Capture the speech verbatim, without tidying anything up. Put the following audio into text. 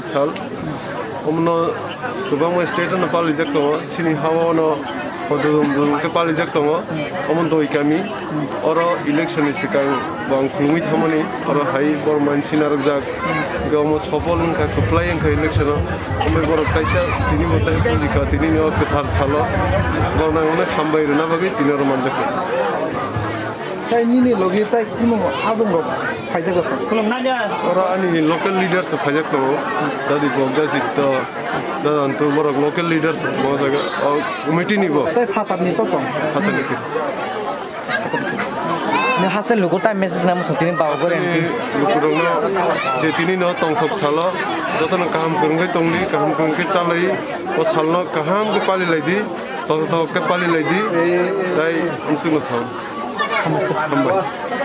Sal, omono kwbangma state-o no palijak tongo, chini ha-o no hodum dum khe palijak tongo, omo doi kami, oro election ni swkang bo ang khulumui thamani, oro hai borok mansi narwkjak, hwnkhe omo sopol wngkha, kwplai wngkha election-o, omo borok kaisa tini bo tai buji kha, tini no kwthar salo, borok nang hambai rwna bagwi tini oro manjak kha. Tai nini logi tai kunu adong rok phaijak kha. Oro ani local leaders phaijak tongo. Dadi Bogda Sitto, Dada Antu borok local leaders mo jaga o committee ni bo. Tai phatar ni to tong. Phatar ni. Ni haste luku tai message na musu tini bawo gore anti. Lukurokno je tini no tongthok salo jotono kaham kwrwngwi tongdi, kaham kwrwngwi chalai, o salno kaham khe pali laidi, tongthok khe pali laidi, tai amsukno sao. Hambai.